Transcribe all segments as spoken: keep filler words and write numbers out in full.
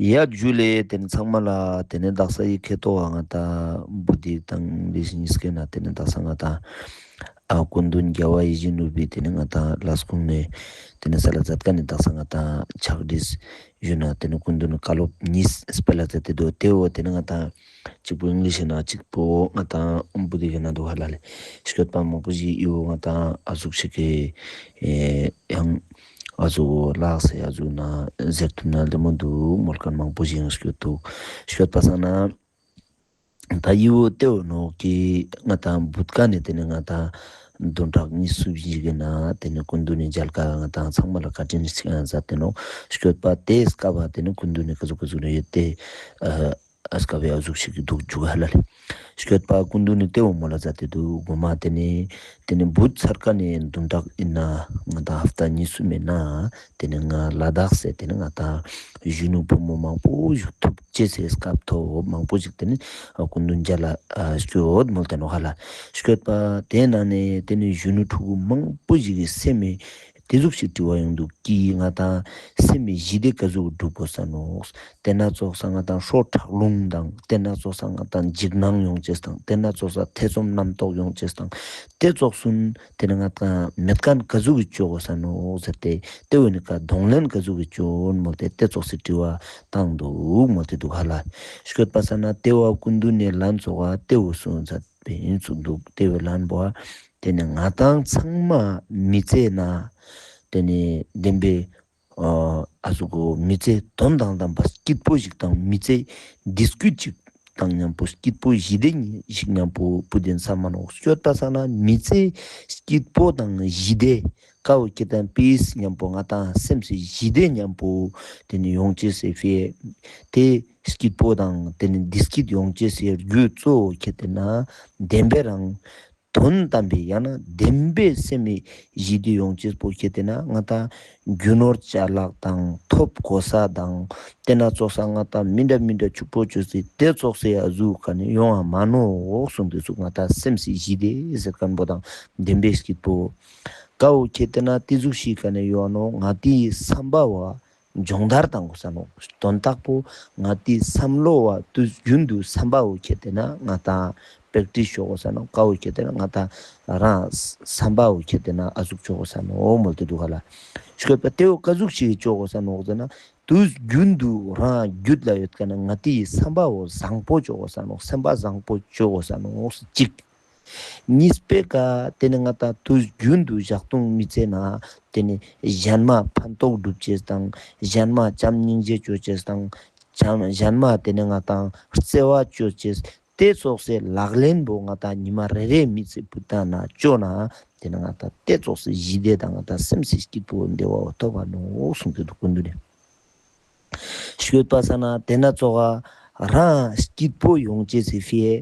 ཡ་ཇུ་ལེ། ཏེ་ནེ་ཚང་མ་ལ་ཏེ་ནེ་དག་ས་ཡི་ཁེ་ཏོ་བ་ང་ཏང་བུ་དི་དང་ལི་ཤི་ཉིས་ཀེ་ན་ཏེ་ནེ་དག་ས་ང་ཏང་ཨ་སྐུ་མདུན་རྒྱལ་བ་ཡིད་བཞིན་ནོར་བུའི་ཏེ་ནེ་ང་ཏང་ལས་ཁུངས་ནེ་ཏེ་ནེ་སལ་ལ་མཛད་ཁན་ནི་དག་ས་ང་ཏང་ཕྱག་བྲིས་ཞུ་ན་ཏེ་ནེ་སྐུ་མདུན་ནི་བཀའ་སློབ་ཉིས་སྤེལ་ལ་མཛད་དེ་དུག། ཏེ་བོ་ཏེ་ནེ་ང་ཏང་གཅིག་པོ་ཨིང་ལིཤ་ན་གཅིག་པོ་ང་ཏང་བུ་དི་གི་ན་དུག་ཧ་ལ་ལེ། སྐྱོད་པ་མང་པོ་ཞིག་ཡོད། ང་ཏང་ཨ་ཟུག་ཞིག་གི་ཨེ་ཡང་ཨ་ཟུག་ལགས་སེ་ཨ་ཟུག་ན་ཟེར་ཐུབ་ན་ལེ་མོ་དུག་མོལ་ཁན་མང་པོ་ཞིག་ཡང་སྐྱོད་དུག། སྐྱོད་པ་སང་ན་ད་ཡི་བོ་ཏེ་བོ་ནོག་གི་ང་ཏང་བུད་ཀ་ནེ་ཏེ་ནེ་ང་ཏང་བདུན་ཕྲག་གཉིས་སུ་ཞིག་གི་ན་ཏེ་ནེ་སྐུ་མདུན་ནི་མཇལ་ཁ་ང་ཏང་ཚང་མ་ལ་བཀའ་དྲིན་ཆེ་ཡང་མཛད་དེ་ནོག། སྐྱོད་པ་ཏེ་སྐབས་ཏེ་ནེ་སྐུ་མདུན་ནི་ཀ་ཟུག་ཀ་ཟུག་ནེ་ཡོད་དེ་ཨ་ཨ་སྐབས་ཨ་ཟུག་ཞིག་གི་དུག་ཇུག་ཧ་ལ་ལེ། སྐྱོད་པ་སྐུ་མདུན་ནི་ཏེ་བོ་མོལ་ལ་མཛད་དེ་དུག། གོ་མ་ཏེ་ནེ་ཏེ་ནེ་བུད་ཚར་ཀ་ནེ་བདུན་ཕྲག་ཨིན་ན་ང་ཏང་ཧབ་ཏ་གཉིས་སུ་མེད་ན་ཏེ་ནེ་ང་ལ་དྭགས་སེ་ཏེ་ནེ་ང་ཏང་གཞོན་ནུ་ཕོ་མོ་མང་པོ་ཞིག་ཐུག་ཅེས་སི་སྐབས་ཐོག་མང་པོ་ཞིག་ཏེ་ནེ་སྐུ་མདུན་མཇལ་ལ་སྐྱོད་མོལ་ཏེ་ནོག་ཧ་ལ། སྐྱོད་པ་ཏེ་ན་ནེ་ཏེ་ནེ་གཞོན་ནུ་ཕྲུ་གུ་མང་པོ་ཞིག་གི་སེམས་མི་ཏེ་ཟུག་ཞིག་དྲི་བ་ཡོང་དུག་གི་ང་ཏང་སེམས་མི་ཞི་བདེ་ཀ་ཟུག་སྒྲུབ་གོས་ས་ནོག། ཏེ་ན་ཙོགས་ས་ང་ཏང་ཤོ་ཁྲག་རླུང་དང་ཏེ་ན་ཙོགས་ས་ང་ཏང་འཇིགས་སྣང་ཡོང་ཅེས་དང་ཏེ་ན་ཙོགས་ས་ཐེ་ཚོམ་རྣམ་རྟོག་ཡོང་ཅེས་དང་ཏེ་ཙོགས་སུན་ཏེ་ནེ་ང་ཏང་མེད་ཁན་ཀ་ཟུག་གི་ཅོ་གོས་ས་ནོག་ཟེར་ཏེ་ཏེ་བོ་ནི་ཀ་གདོང་ལེན་ཀ་ཟུག་གི་ཅོ་མོལ་ཏེ་ཏེ་ཙོགས་སི་དྲི་བ་བཏང་དུག་མོལ་ཏེ་དུག་ཧ་ལ། སྐྱོད་པ་སང་ན་ཏེ་བོ་སྐུ་མདུན་ནི་ལན་ཙོགས་ཏེ་བོ་སུན་ཟ་བེ་ཨིན་ཚུགས་དུག། ཏེ་བོའི་ལན་པོ་ཏེ་ནེ་ང་ཏང་ཚང་མ་མི་ཚེ་ན་ཏེ་ནེ་བདེན་པའི་ཨ་ཨ་ཟུག་གོ་མི་ཚེ་དོན་དང་ལྡན་པ་སྐྱིད་པོ་ཞིག་དང་མི་ཚེ་བདེ་སྐྱིད་ཅིག་དང་མཉམ་པོ་སྐྱིད་པོ་ཞི་བདེ་ཞིག་མཉམ་པོ་བུད་དེ་ཨིན་ས་མ་ནོག། སྐྱོད་པ་སང་ན་མི་ཚེ་སྐྱིད་པོ་དང་ཞི་བདེ་ཀ་བོ་ཁེ་ཏེ་ན་པིས་མཉམ་པོ་ང་ཏང་སེམས་སི་ཞི་བདེ་མཉམ་པོ་ཏེ་ནེ་ཡོང་ཅེས་སི་ཕིའ་ཏེ་སྐྱིད་པོ་དང་ཏེ་ནེ་བདེ་སྐྱིད་ཡོང་ཅེས་སི་རྒྱུ་གཙོ་བོ་ཁེ་ཏེ་ན་བདེན་པའི་རང་དོན་དམ་པའི་ཡང་ན་བདེན་པའི་སེམས་མི་ཞི་བདེ་ཡོང་ཅེས་པོ་ཁེ་ཏེ་ན་ང་ཏང་རྒྱུ་ནོར་ཅ་ལག་དང་ཐོབ་གོ་ས་དང་ཏེ་ན་ཙོགས་ས་ང་ཏང་མི་འདྲ་མི་འདྲ་ཕྱུག་པོ་ཅོས་སི་ཏེ་ཙོགས་སི་ཨ་ཟུག་ཀ་ནེ་ཡོང་ང་མ་ནོག་གསུངས་ཏེ་ཚུགས། ང་ཏང་སེམས་སི་ཞི་བདེ་ཟེར་ཁན་པོ་དང་བདེན་པའི་སྐྱིད་པོ་ཀ་བོ་ཁེ་ཏེ་ན་ཏེ་ཟུག་ཞིག་ཀ་ནེ་ཡོང་ང་ནོག། ང་ཏིའི་བསམ་པ་བོ་སྦྱོང་བརྡར་བཏང་གོས་ས་ནོག། དོན་དག་པོ་ང་ཏིའི་བསམ་བློ་བ་དུས་རྒྱུན་དུ་བསམ་པ་བོ་ཁེ་ཏེ་ན་ང་ཏང་པེག་ཊིས་ཅོ་གོས་ས་ནོག། ཀ་བོ་ཁེ་ཏེ་ན་ང་ཏང་རང་བསམ་པ་བོ་ཁེ་ཏེ་ན་ཨ་ཟུག་ཅོ་གོས་ས་ནོག་མོལ་ཏེ་དུག་ག་ལ། སྐྱོད་པ་ཏེ་བོ་ཀ་ཟུག་ཞིག་ཅོ་གོས་ས་ནོག་ཟེར་ན་དུས་རྒྱུན་དུ་རང་རྒྱུད་ལ་ཡོད་ཁན་ན་ང་ཏིའི་བསམ་པ་བོ་བཟང་པོ་ཅོ་གོས་ས་ནོག། སེམས་པ་བཟང་པོ་ཅོ་གོས་ས་ནོག་ཅིག། གཉིས་པའི་ཀ་ཏེ་ནེ་ང་ཏང་དུས་རྒྱུན་དུ་ཞག་དུང་མི་ཚེ་ན་ཏེ་ནེ་གཞན་མ་ཕན་ཐོགས་སྒྲུབ་ཅེས་དང་གཞན་མ་བྱམས་སྙིང་རྗེ་ཅོ་ཅེས་དང་གཞན་མ་ཏེ་ནེ་ང་ཏང་བརྩེ་བ་ཅོ་ཅེས་ཏེ་ཙོགས་སི་ལག་ལེན་པོ་ང་ཏང་ཉི་མ་རེ་རེ་མི་ཚེ་བུད་ད་ན་ཅོ་ན་ཏེ་ནེ་ང་ཏང་ཏེ་ཙོགས་སི་ཞི་བདེ་དང་ང་ཏང་སེམས་སི་སྐྱིད་པོ་བདེ་བ་ཐོབ་བ་ནོག་གསུངས་ཏེ་དུག་སྐུ་མདུན་ནེ། སྐྱོད་པ་སང་ན་ཏེ་ན་ཙོགས་རང་སྐྱིད་པོ་ཡོང་ཅེས་སི་ཕིའ་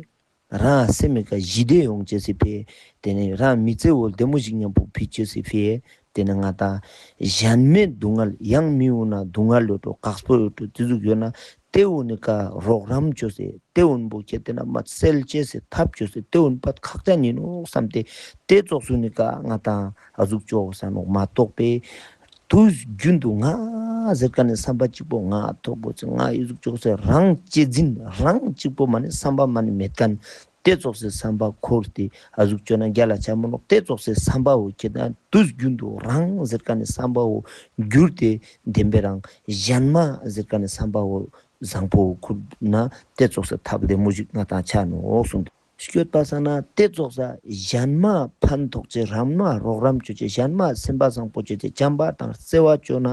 རང་སེམས་མི་ཀ་ཞི་བདེ་ཡོང་ཅེས་སི་ཕིའ་ཏེ་ནེ་རང་མི་ཚེ་བོ་བདེ་མོ་ཞིག་མཉམ་པོ་ཕུད་ཅེས་སི་ཕིའ་ཏེ་ནེ་ང་ཏང་གཞན་མའི་སྡུག་བསྔལ་ཡང་མི་འོ་ན་སྡུག་བསྔལ་ཡོད་འགྲོ་དཀགས་པོ་ཡོད་འགྲོ་ཏེ་ཟུག་ཡོད་ན་ཏེ་འོ་ནི་ཀ་རོགས་རམ་ཅོས་སེ་ཏེ་འོ་ནི་པོ་ཁེ་ཏེ་ན་མ་སེལ་ཅེས་སི་ཐབས་ཅོས་སེ་ཏེ་འོ་ནི་པ་ཁག་ཅན་ཨིན་ནོག་བསམ་སྟེ་ཏེ་ཙོགས་སུ་ནི་ཀ་ང་ཏང་ཨ་ཟུག་ཅོ་གོས་ས་ནོག་མ་གཏོགས་པའི་དུས་རྒྱུན་དུ་ང་ཟེར་ཁན་ནི་བསམ་པ་གཅིག་པོ་ང་ཐོབ་གོས་ཅེས་ང་ཨི་ཟུག་ཅོ་གོས་ཟེར་རང་གཅེས་འཛིན་རང་གཅིག་པོ་མ་ནེ་བསམ་པ་མ་ནེ་མེད་ཁན་ཏེ་ཙོགས་སི་བསམ་པ་འཁོར་ཏེ་ཨ་ཟུག་ཅོ་ན་རྒྱལ་ལ་ཆ་མི་ནོག། ཏེ་ཙོགས་སི་བསམ་པ་བོ་ཁེ་ཏེ་ན་དུས་རྒྱུན་དུ་རང་ཟེར་ཁན་ནི་བསམ་པ་བོ་གྱུར་ཏེ་བདེན་པའི་རང་གཞན་མ་ཟེར་ཁན་ནི་བསམ་པ་བོ་བཟང་པོ་འཁུར་ན་ཏེ་ཙོགས་སི་ཐབས་བདེ་མོ་ཞིག་ང་ཏང་ཆ་ནོག་གསུངས་ཏེ། སྐྱོད་པ་སང་ན་ཏེ་ཙོགས་ས་གཞན་མ་ཕན་ཐོགས་ཅེས་རང་མ་རོགས་རམ་ཅོ་ཅེས་གཞན་མ་སེམས་པ་བཟང་པོ་ཅོ་ཅེས་བྱམས་པ་དང་བརྩེ་བ་ཅོ་ན་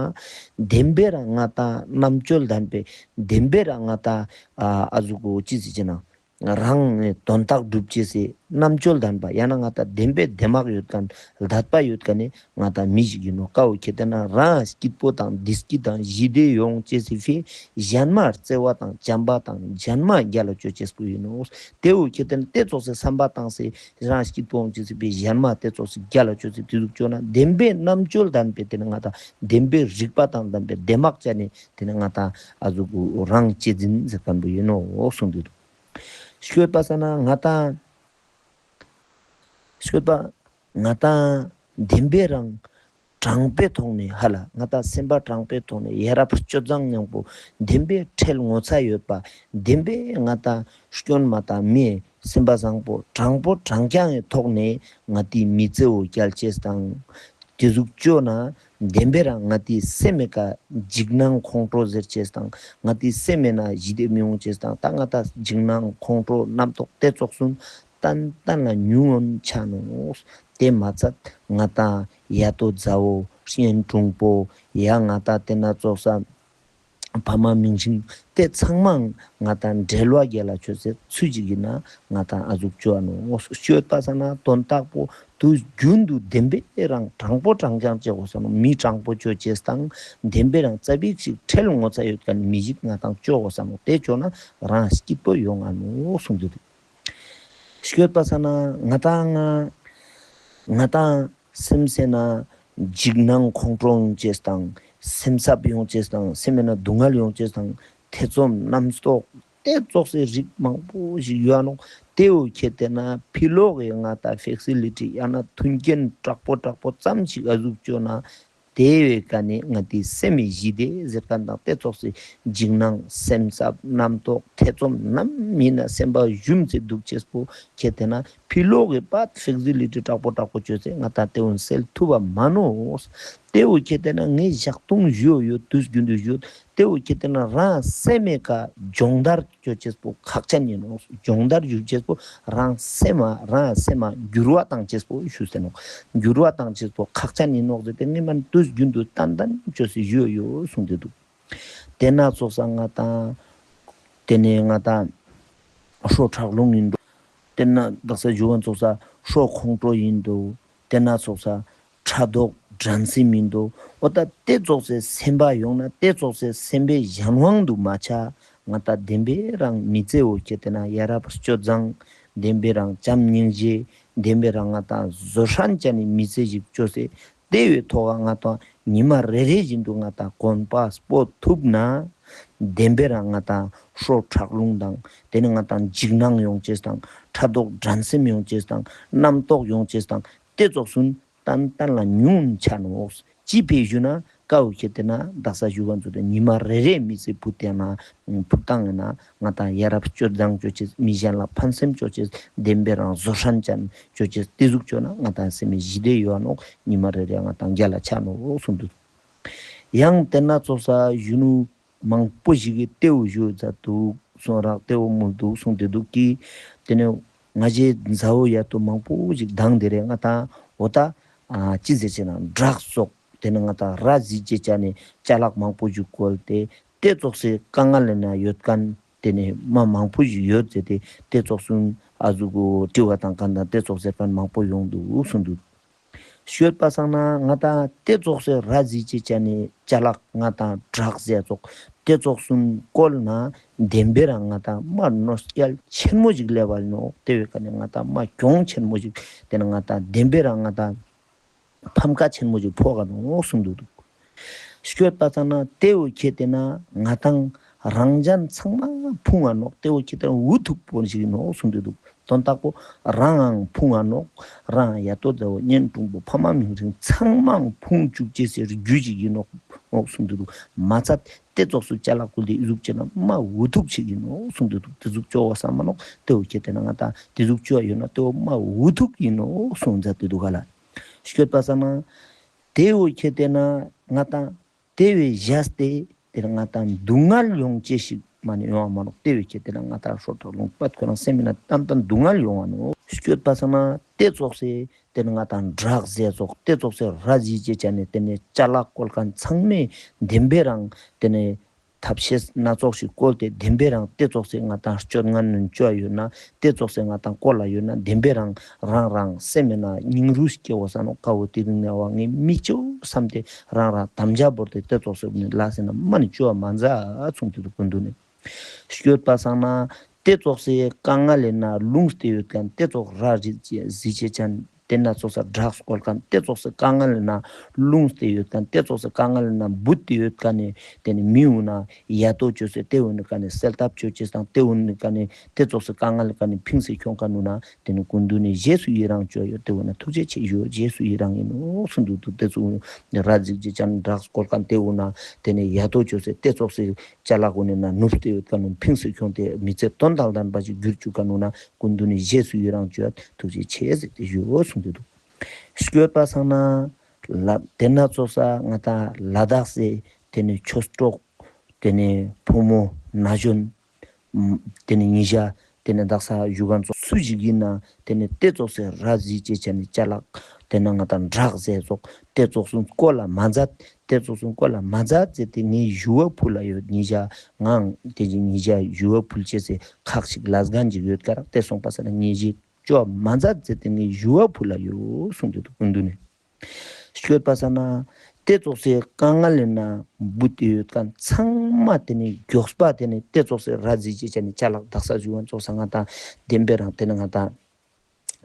བདེན་པའི་རང་ང་ཏང་རྣམ་དཔྱོད་ལྡན་པའི་བདེན་པའི་རང་ང་ཏང་ཨ་ཨ་ཟུག་གོ་ཅི་ཟེར་ཅེ་ན་རང་ནི་དོན་དག་སྒྲུབ་ཅེས་སི་རྣམ་དཔྱོད་ལྡན་པ་ཡང་ན་ང་ཏང་བདེན་པའི་བདེ་བག་ཡོད་ཁན་ལྡན་པ་ཡོད་ཁན་ནི་ང་ཏང་མི་ཞིག་ཨིན་ནོག། ཀ་བོ་ཁེ་ཏེ་ན་རང་སྐྱིད་པོ་དང་བདེ་སྐྱིད་དང་ཞི་བདེ་ཡོང་ཅེས་སི་ཕིའ་གཞན་མ་བརྩེ་བ་དང་བྱམས་པ་དང་གཞན་མ་རྒྱལ་ལ་ཅོ་ཅེས་པོ་ཨིན་ནོག། ཏེ་བོ་ཁེ་ཏེ་ན་ཏེ་ཙོགས་སི་བསམ་པ་བཏང་སེ་རང་སྐྱིད་པོ་ཡོང་ཅེས་སི་ཕིའ་གཞན་མ་ཏེ་ཙོགས་སི་རྒྱལ་ལ་ཅོ་ཅེས་ཏེ་ཟུག་ཅོ་ན་བདེན་པའི་རྣམ་དཔྱོད་ལྡན་པའི་ཏེ་ནེ་ང་ཏང་བདེན་པའི་རིག་པ་དང་ལྡན་པའི་བདེ་བག་ཅན་ནི་ཏེ་ནེ་ང་ཏང་ཨ་ཟུག་གོ་རང་གཅེས་འཛིན་ཟེར་ཁན་པོ་ཨིན་ནོག་གསུངས་ཏེ་དུག། སྐྱོད་པ་སང་ན་ང་ཏང་སྐྱོད་པ་ང་ཏང་བདེན་པའི་རང་ དྲང་པོའི་ཐོག་ནས་ཧ་ལ་ང་ཏང་སེམས་པ་དྲང་པོའི་ཐོག་ནས་ཡ་རབས་སྤྱོད་བཟང་སྙིང་པོ་བདེན་པའི་ཁྲེལ་ངོ་ཚ་ཡོད་པ་བདེན་པའི་ང་ཏང་སྐྱོན་མ་དང་མེད་སེམས་པ་བཟང་པོ་དྲང་པོ་དྲང་རྐྱང་གི་ཐོག་ནས་ང་ཏི་མི་ཚེ་བོ་སྐྱལ་ཅེས་དང་། དེ་ཟུག་ཅོ་ན་བདེན་པའི་རང་ང་ཏི་སེམས་མེད་ཀ་འཇིགས་སྣང་ཁོང་ཁྲོ་ཟེར་ཅེས་དང་ང་ཏི་སེམས་མེད་ན་ཞི་བདེ་མི་ཡོང་ཅེས་དང་ད་ང་ཏང་འཇིགས་སྣང་ཁོང་ཁྲོ་རྣམ་རྟོག་དེ་ཙོགས་སུན་ཏན་ཏན་ལ་ཉུང་ངུན་ཆ་ནོག། དེ་མ་ཚད་ང་ཏང་ཡ་ཏོ་མཛའ་བོ་གཉེན་དྲུང་པོ་ཡ་ང་ཏང་དེ་ན་ཙོགས་ས་ཕ་མ་མིང་སྲིང་དེ་ཚང་མའང་ང་ཏང་འབྲེལ་བ་རྒྱལ་ལ་ཆོས་སེ་ཚུལ་ཅིག་ཡིན་ན་ང་ཏང་ཨ་ཟུག་ཅོ་ཨ་ནོག་ཤོད་པ་ས་ན་དོན་དག་པོ་དུས་རྒྱུན་དུ་བདེན་པའི་རང་དྲང་པོ་དྲང་རྐྱང་ཅོ་དགོས་ས་ནོག། མི་དྲང་པོ་ཅོ་ཅེས་དང་བདེན་པའི་རང་ཙ་པིག་ཅིག་ཁྲེལ་ངོ་ཚ་ཡོད་མཁན་མི་ཞིག་ང་ཏང་ཅོ་དགོས་ས་ནོག། དེ་ཅོ་ན་རང་སྐྱིད་པོ་ཡོང་ང་ནོག་གསུངས་ཏེ་འདུག། ཤོད་པ་ས་ན་ང་ཏང་ང་ང་ཏང་སེམས་སེ་ན་འཇིགས་སྣང་ཁོང་ཁྲོ་ཡོང་ཅེས་དང་སེམས་འཚབ་ཡོང་ཅེས་དང་སེམས་མེད་ན་སྡུག་བསྔལ་ཡོང་ཅེས་དང་ཐེ་ཚོམ་རྣམ་རྟོག་དེ་ཙོགས་སེ་རིགས་མང་པོ་ཞིག་ཡོད་ནོག། དེ་བོ་ཁྱེད་དེ་ན་ཕི་ལོག་གི་ང་ཏང་ཕེ་སི་ལི་ཊི་ཡང་ན་མཐུན་རྐྱེན་དྲག་པོ་དྲག་པོ་ཙམ་ཞིག་ཨ་ཟུག་ཅོ་ན་དེ་བས་ཀ་ནི་ང་ཏི་སེམས་མི་ཞི་བདེ་ཟེར་མཁན་དང་དེ་ཙོགས་སེ་འཇིགས་སྣང་སེམས་འཚབ་རྣམ་རྟོག་ཐེ་ཚོམ་ནམ་མིན་ན་སེམས་པ་ཞུམ་སེ་འདུག་ཅེས་པོ་ཁྱེད་དེ་ན་ཕི་ལོག་གི་པད་ཕེ་སི་ལི་ཊི་དྲག་པོ་དྲག་པོ་ཅོས་སེ་ང་ཏང་དེ་བོ་སེལ་ཐུབ་པ་མ་ནོག། དེ་བོ་ཁྱེད་དེ་ན་ངས་ཞག་དུང་ཞུ་ཡོད་དུས་རྒྱུན་དུ་ཞུ་དེ་བོ་ཁྱེད་དེ་ན་རང་སེམས་མེད་ཀ་སྦྱོང་བརྡར་ཅོ་ཅེས་པོ་ཁག་ཅན་ཡིན་ནོག། སྦྱོང་བརྡར་ཞུ་ཅེས་པོ་རང་སེམས་མ་རང་སེམས་མ་འགྱུར་བ་བཏང་ཅེས་པོ་ཞུ་སེ་ནོག། འགྱུར་བ་བཏང་ཅེས་པོ་ཁག་ཅན་ཡིན་ནོག་ཟེར་ཏེ་ངས་མ་དུས་རྒྱུན་དུ་ཏན་ཏན་ཅོས་སེ་ཞུ་ཡོད་གསུངས་ཏེ་འདུག། དེ་ན་ཙོགས་ས་ང་ཏང་དེ་ནས་ང་ཏང་ཤོ་ཁྲག་རླུང་ཡིན་འདུག། དེ་ན་དག་ས་ཞུ་བ་ཙོགས་ས་ཤོ་ཁོང་ཁྲོ་ཡིན་འདུག། དེ་ན་ཙོགས་ས་ཕྲག་དོག་འགྲན་སེམས་མིན་འདུག། འོ་ད་དེ་ཙོགས་སེ་སེམས་པ་ཡོང་ན་དེ་ཙོགས་སེ་སེམས་པའི་གཞན་དབང་དུ་མ་ཆ། ང་ཏང་བདེན་པའི་རང་མི་ཚེ་བོ་ཁྱེད་དེ་ན་ཡ་རབས་སྤྱོད་བཟང་བདེན་པའི་རང་བྱམས་སྙིང་རྗེ་བདེན་པའི་རང་ང་ཏང་བཟོད་བསྲན་ཅན་ནི་མི་ཚེ་ཞིག་ཅོས་སེ་དེ་བོའི་ཐོག་ང་ཏང་ཉི་མ་རེ་རེ་བཞིན་དུ་ང་ཏང་གོམ་པ་སྤོ་ཐུབ་ན་བདེན་པའི་རང་ང་ཏང་ཤོ་ཁྲག་རླུང་དང་དེ་ནི་ང་ཏང་འཇིགས་སྣང་ཡོང་ཅེས་དང་ཕྲག་དོག་འགྲན་སེམས་ཡོང་ཅེས་དང་རྣམ་རྟོག་ཡོང་ཅེས་དང་དེ་ཙོགས་སུན་ཏན་ཏན་ལ་ཉུང་ཆ་ནོག། ཅི་ཕི་ཞུ་ན་ཀ་བོ་ཁྱེད་དེ་ན་དག་ས་ཞུ་བ་ཙོགས་ཏེ་ཉི་མ་རེ་རེ་མི་ཚེ་ཕུད་དེ་ན་ཕུད་བཏང་ཡིན་ན་ང་ཏང་ཡ་རབས་སྤྱོད་བཟང་ཅོ་ཅེས་མི་གཞན་ལ་ཕན་སེམས་ཅོ་ཅེས་བདེན་པའི་རང་བཟོད་བསྲན་ཅན་ཅོ་ཅེས་དེ་ཟུག་ཅོ་ན་ང་ཏང་སེམས་མི་ཞི་བདེ་ཡོད་ནོག། ཉི་མ་རེ་རེ་ང་ཏང་རྒྱལ་ལ་ཆ་ནོག་གསུངས་འདུག། ཡང་དེ་ན་ཙོགས་ས་གཞོན་ནུ་མང་པོ་ཞིག་གི་དེ་བོ་ཞུ་ཛད་འདུག་གསུངས་རག་དེ་བོ་མུལ་འདུག་གསུངས་ཏེ་འདུག་གི། དེ་ནས་ང་ཞའི་མཛའ་བོ་ཡ་ཏོ་མང་པོ་ཞིག་དང་དེ་རེ་ང་ཏང་འོ་ད་ཨ་ཅི་ཟེར་ཅེ་ན་ཌྲག་སོགས་དེ་ནས་ང་ཏང་ར་ཟི་ཅེ་ཅ་ནས་ཅ་ལག་མང་པོ་ཞིག་བཀོལ་ཏེ་དེ་ཙོགས་སེ་དཀའ་ངལ་ལ་ན་ཡོད་མཁན་དེ་ནས་མ་མང་པོ་ཞིག་ཡོད་ཟེར་ཏེ་དེ་ཙོགས་སུ་ཨ་ཟུག་གོ་དྲི་བ་དང་གང་དང་དེ་ཙོགས་ཟེར་མཁན་མང་པོ་ཡོང་འདུག་གསུངས་འདུག། ཤོད་པ་སང་ན་ང་ཏང་དེ་ཙོགས་སེ་ར་ཟི་ཅེ་ཅ་ནི་ཅ་ལག་ང་ཏང་ཌྲག་ཟེར་ཙོགས་དེ་ཙོགས་སུན་བཀོལ་ན་བདེན་པའི་རང་ང་ཏང་མ་གནོད་སྐྱེལ་ཆེན་མོ་ཞིག་ལེབ་བ་ནོག། དེ་བོའི་ཀ་ནས་ང་ཏང་མ་གྱོང་ཆེན་མོ་ཞིག་དེ་ནས་ང་ཏང་བདེན་པའི་རང་ང་ཏང་ཕམ་ཁ་ཆེན་མོ་ཞིག་ཕོག་ག་ནོག་གསུངས་འདུག། ཤོད་པ་སང་ན་དེ་བོ་ཁྱེད་དེ་ན་ང་ཏང་རང་ཅན་ཚང་མ་ཕུང་བ་ནོག། དེ་བོ་ཁྱེད་དེ་ན་འུ་ཐུག་པོ་ཞིག་ནོག་གསུངས་འདུག། དོན་དག་པོ་རང་ཡང་ཕུང་བ་ནོག། རང་ཡ་ཏོ་མཛའ་བོ་གཉེན་དྲུང་པོ་ཕ་མ་མིང་སྲིང་ཚང་མ་ཕུང་བཅུག་ཅེས་སི་རྒྱུ་ཞིག་ཡིན་ནོག་གསུངས་འདུག། མ་ཚད་དེ་ཙོགས་སུ་ཅ་ལག་བཀོལ་ཏེ་འི་ཟུག་ཅོ་ན་མ་འུ་ཐུག་ཅིག་ཡིན་ནོག་གསུངས་འདུག། དེ་ཟུག་ཅོ་བ་ས་མ་ནོག། དེ་བོ་ཁྱེད་དེ་ན་ང་ཏང་དེ་ཟུག་ཅོ་བ་ཡོད་ན་དེ་བོ་མ་འུ་ཐུག་ཡིན་ནོག་གསུངས་མཛད་དེ་འདུག་ག་ལ། ཤོད་པ་སང་ན་དེ་བོ་ཁྱེད་དེ་ན་ང་ཏང་དེ་བོའི་བཞག་སྟེ་དེ་ལ་ང་ཏང་སྡུག་བསྔལ་ཡོང་ཅེས་ཤིག་མ་ནི་ཡོང་བ་མ་ནོག། དེ་བོའི་ཁྱེད་དེ་ན་ང་ཏང་ཤོ་ཁྲག་རླུང་པད་ཁོ་རང་སེམས་མི་ན་ཏན་ཏན་སྡུག་བསྔལ་ཡོང་བ་ནོག། ཤོད་པ་སང་ན་དེ་ཙོགས་སེ་དེ་ནས་ང་ཏང་ཌྲག་ཟེར་ཙོགས་དེ་ཙོགས་སེ་ར་ཟི་ཅེ་ཅ་ནས་དེ་ནས་ཅ་ལག་བཀོལ་མཁན་ཚང་མས་བདེན་པའི་རང་དེ་ནས་ཐབས་ཤེས་སྣ་ཚོགས་ཤིག་བཀོལ་ཏེ་བདེན་པའི་རང་དེ་ཙོགས་སེ་ང་ཏང་སྤྱོད་ངན་ནུན་ཅོ་ཡོད་ན་དེ་ཙོགས་སེ་ང་ཏང་བཀོལ་ལ་ཡོད་ན་བདེན་པའི་རང་རང་རང་སེམས་མེད་ན་སྙིང་རུས་སྐྱེ་བོ་ས་ནོག། ཀ་བོ་དེ་རིང་ནས་བ་ངས་མི་ཅོ་བསམ་སྟེ་རང་རང་དམ་བཅའ་བོར་ཏེ་དེ་ཙོགས་སེ་ནི་ལ་སེ་ན་མ་ནི་ཅོ་བ་མ་མཛད་གསུངས་ཏེ་འདུག་གོ་འདུག་ནས། ཤོད་པ་སང་ན་དེ་ཙོགས་སེ་དཀའ་ངལ་ལས་ན་ལུང་སྟེ་ཡོད་མཁན་དེ་ཙོགས་ར་ཟི་ཅེ་ཅན་ ཏེ་ན་ཙོགས་ས་ཌྲགས་སྐོལ་ཁན་ཏེ་ཙོགས་སི་དཀའ་ངལ་ན་ལྷུངས་ཏེ་ཡོད་ཁན་ཏེ་ཙོགས་སི་དཀའ་ངལ་ན་བུད་དེ་ཡོད་ཁན་ནི་ཏེ་ནེ་མི་འུ་ན་ཡ་ཏོ་ཅོས་སེ་ཏེ་འུ་ནི་ཀ་ནེ་སེལ་ཐབས་ཅོ་ཅེས་དང་ཏེ་འུ་ནི་ཀ་ནེ་ཏེ་ཙོགས་སི་དཀའ་ངལ་ཀ་ནེ་ཕིངས་སེ་ཁྱོང་ཁན་འུ་ན་ཏེ་ནེ་སྐུ་མདུན་ནི་རྗེས་སུ་ཡི་རང་ཅོ་ཡོད། ཏེ་འུ་ན་ཐུགས་རྗེ་ཆེ་ཞུ་རྗེས་སུ་ཡི་རང་ཨིན་ནོག་གསུངས་དུག་ཏེ་ཙོགས་ར་གཟིགས་ཅེས་ཅན་ཌྲགས་སྐོལ་ཁན་ཏེ་འུ་ན་ཏེ་ནེ་ཡ་ཏོ་ཅོས་སེ་ཏེ་ཙོགས་སི་ཅ་ལག་འུ་ནི་ན་ནུབ་སྟེ་ཡོད་ཁན་འུ་ཕིངས་སེ་ཁྱོང་སྟེ་མི་ཚེ་དོན་དང་ལྡན་པ་ཞིག་གྱུར་ཅུག་ཁན་འུ་ན་སྐུ་མདུན་ནི་རྗེས་སུ་ཡི་རང་ཅོ་ཡོད་ཐུགས་རྗེ་ཆེ་ཟེར་ཏེ་ཞུའོ་གསུངས་ཏེ་དུག་སྐྱོད་པ་སང་ན་ལ་ཏེ་ན་ཙོགས་ས་ང་ཏང་ལ་དྭགས་སི་ཏེ་ནེ་ཆོས་གྲོགས་ཏེ་ནེ་བུ་མོ་ན་གཞོན་ཏེ་ནེ་ཉེ་ཞ་ཏེ་ནེ་དག་ས་ཞུ་ཁན་ཙོགས་སུ་ཞིག་ཨིན་ན་ཏེ་ནེ་ཏེ་ཙོགས་སི་ར་གཟིགས་ཅེས་ཅན་ནི་ཅ་ལག་ཏེ་ན་ང་ཏང་ཌྲགས་ཟེར་ཙོགས་ཏེ་ཙོགས་སུ་སྐོལ་ལ་མ་མཛད། ཏེ་ཙོགས་སུ་སྐོལ་ལ་མ་མཛད་ཟེར་ཏེ་ངའི་ཞུ་བ་ཕུལ་ལ་ཡོད། ཉེ་ཞ་ངའང་ཏེ་ཅི་ཉེ་ཞ་ཞུ་བ་ཕུལ་ཅེས་སི་ཁག་ཅིག་ལས་འགན་ཅིག་ཡོད་ཀ་རག་ཏེ་སོང་པ་ས་ན་ཉེ་ཞའི་ཅོ་མ་མཛད་ཟེར་ཏེ་ངའི་ཞུ་བ་ཕུལ་ལ་ཡོད་གསུངས་ཏེ་དུག་སྐུ་མདུན་ནི། སྐྱོད་པ་ས་ན་ཏེ་ཙོགས་སི་དཀའ་ངལ་ལི་ན་བུད་དེ་ཡོད་ཁན་ཚང་མ་ཏེ་ནེ་མགྱོགས་པ་ཏེ་ནེ་ཏེ་ཙོགས་སི་ར་གཟིགས་ཅེས་ཅན་ནི་ཅ་ལག་དག་ས་ཞུ་ཁན་ཙོགས་ས་ང་ཏང་བདེན་པའི་རང་ཏེ་ནེ་ང་ཏང་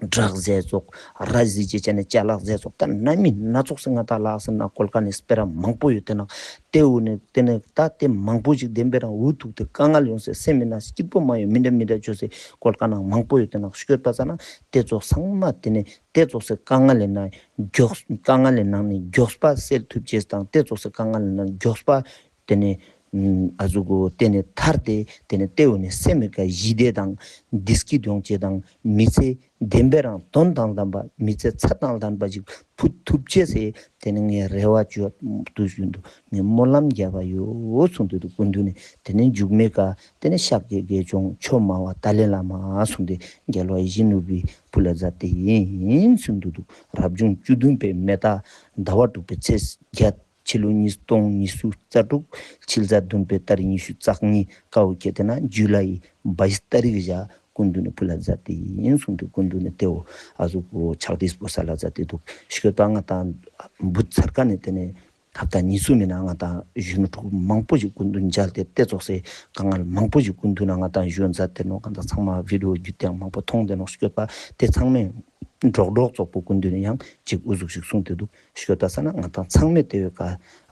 ཌྲགས་ཟེར་ཙོགས་ར་གཟིགས་ཅེས་ཅན་ནི་ཅ་ལག་ཟེར་ཙོགས་ད་ན་མི་ན་ཙོགས་སི་ང་ཏང་ལགས་སི་ན་སྐོལ་ཁན་ནི་སྤེ་ར་མང་པོ་ཡོད་ཏེ་ན་ཏེ་འུ་ནི་ཏེ་ནེ་ད་ཏེ་མང་པོ་ཞིག་བདེན་པའི་རང་འུ་ཐུག་སྟེ་དཀའ་ངལ་ཡོང་སེ་སེམས་མི་ན་སྐྱིད་པོ་མ་ཡོང་མི་འདྲ་མི་འདྲ་ཅོས་སེ་སྐོལ་ཁན་ནང་མང་པོ་ཡོད་ཏེ་ན་སྐྱོད་པ་ས་ན་ཏེ་ཙོགས་ཚང་མ་ཏེ་ནེ་ཏེ་ཙོགས་སི་དཀའ་ངལ་ལི་ན་མགྱོགས་དཀའ་ངལ་ལི་ནང་ནེ་མགྱོགས་པ་སེལ་ཐུབ་ཅེས་དང་ཏེ་ཙོགས་སི་དཀའ་ངལ་ལི་ན་མགྱོགས་པ་ཏེ་ནེ་ཨ་ཟུག་གོ་ཏེ་ནེ་ཐར་ཏེ་ཏེ་ནེ་ཏེ་འུ་ནི་སེམས་མི་ཀ་ཞི་བདེ་དང་བདེ་སྐྱིད་ཡོང་ཅེས་དང་མི་ཚེ་བདེན་པའི་རང་དོན་དང་ལྡན་པ་མི་ཚེ་ཚད་དང་ལྡན་པ་ཞིག་ཕུད་ཐུབ་ཅེས་སི་ཏེ་ནེ་ངའི་རེ་བ་ཅོ་དུ་ཞུ་དུག་ངའི་སྨོན་ལམ་རྒྱབ་པ་ཡོད་གསུངས་ཏེ་དུག་སྐུ་མདུན་ནི། ཏེ་ནེ་མཇུག་མའི་ཀ་ཏེ་ནེ་ཤཱཀྱའི་དགེ་སྦྱོང་ཆོས་སྨྲ་བ་ཏཱ་ལའི་བླ་མ་གསུངས་ཏེ་རྒྱལ་བ་ཡིད་བཞིན་ནོར་བུའི་ཕུལ་ལ་མཛད་དེ་ཨིན་གསུངས་ཏེ་དུག་རབ་བྱུང་བཅུ་བདུན་པའི་མེ་སྟག་ཟླ་བ་དྲུག་པའི་ཚེས་བརྒྱད། ཕྱི་ལོ་ཉིས་སྟོང་ཉི་ཤུ་རྩ་དྲུག་ཕྱི་ཟླ་བདུན་པའི་ཏ་རིག་ཉི་ཤུ་རྩ་གཉིས་ཀའོ་ཁེ་ཏེ་ན་ཇུ་ལའི་བཱ་ཡིས་ཏ་རིག་བཞག་སྐུ་མདུན་ནི་ཕུལ་ལ་མཛད་དེ་ཨིན་གསུངས་ཏེ་སྐུ་མདུན་ནི་ཏེ་འོ་ཨ་ཟུག་གོ་ཕྱག་བྲིས་པོ་ས་ལ་མཛད་དེ་དུག་སྐྱོད་པ་ང་ཏང་བུད་ཚར་ཁན་ནི་ཏེ་ནེ་ཧབ་ཏ་ཉིས་སུ་མེ་ན་ང་ཏང་གཞོན་ནུ་ཕྲུ་གུ་མང་པོ་ཞིག་སྐུ་མདུན་མཇལ་ཏེ་ཏེ་ཙོགས་སི་དཀའ་ངལ་མང་པོ་ཞིག་སྐུ་མདུན་ན་ང་ཏང་ཞུ་མཛད་དེ་ནོག་ག་ད་ཚང་མ་བི་ཌི་ཡོ་བརྒྱུད་དེ་མང་པོ་མཐོང་དེ་ནོག་སྐྱོད་པ་ཏེ་ཚང་མས་འགྲོགས་འགྲོགས་ཙོགས་པོ་སྐུ་མདུན་ནི་ཡང་ཅིག་འུ་ཟུག་ཞིག་གསུངས་ཏེ་དུག་སྐྱོད་པ་ས་ན་ང་ཏང་ཚང་མས་ཏེ་བོའི་ཀ་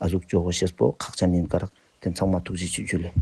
ཨ་ཟུག་ཅོ་གོ་ཤེས་པོ་ཁག་ཅན་ཨིན་ཀ་རག་ཏེ་ཚང་མ་ཐུགས་རྗེ་ཆེ་ཇུ་ལེ།